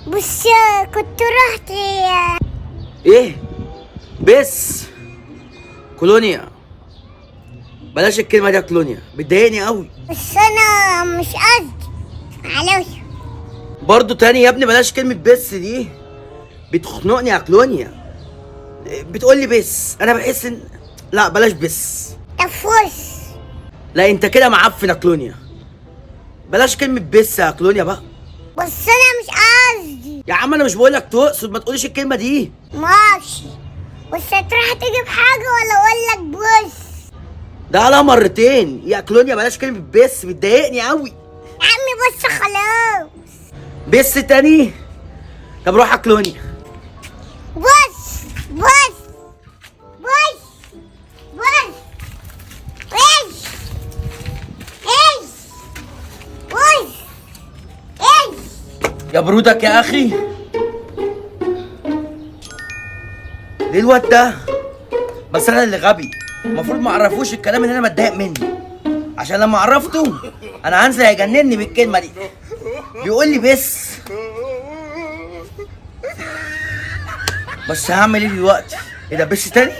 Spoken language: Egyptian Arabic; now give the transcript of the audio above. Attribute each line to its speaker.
Speaker 1: بس كنت رحت.
Speaker 2: ايه بس كولونيا، بلاش الكلمة دي يا كلونيا، بتضايقني قوي.
Speaker 1: بس انا مش قصدي، معلش.
Speaker 2: برضو تاني يا ابني بلاش كلمة بس دي، بتخنقني يا كلونيا. بتقول لي بس، انا بحس ان لا بلاش بس.
Speaker 1: طب فوس.
Speaker 2: لا انت كده معفن يا كلونيا، بلاش كلمة بس يا كلونيا بقى.
Speaker 1: بس انا مش قصدي.
Speaker 2: يا عم انا مش بقول لك تقصد، ما تقوليش الكلمة دي.
Speaker 1: ماشي، بس هتروح تجيب حاجة ولا اقول لك بس؟
Speaker 2: ده على مرتين يا كلونيا، بلاش كلمة بس، بتضايقني قوي.
Speaker 1: يا عمي بس خلاص.
Speaker 2: بس تاني؟ طب روح يا كلونيا.
Speaker 1: بص بص بص بص ايش ايش بص ايش.
Speaker 2: يا برودك يا اخي، ليه الواد ده؟ بس انا اللي غبي، المفروض ما اعرفوش الكلام اللي انا متضايق منه، عشان لما عرفته انا هنزل هيجنني بالكلمة دي. بيقول لي بس، بس هعمل ايه دلوقتي؟ ايه ده بس تاني؟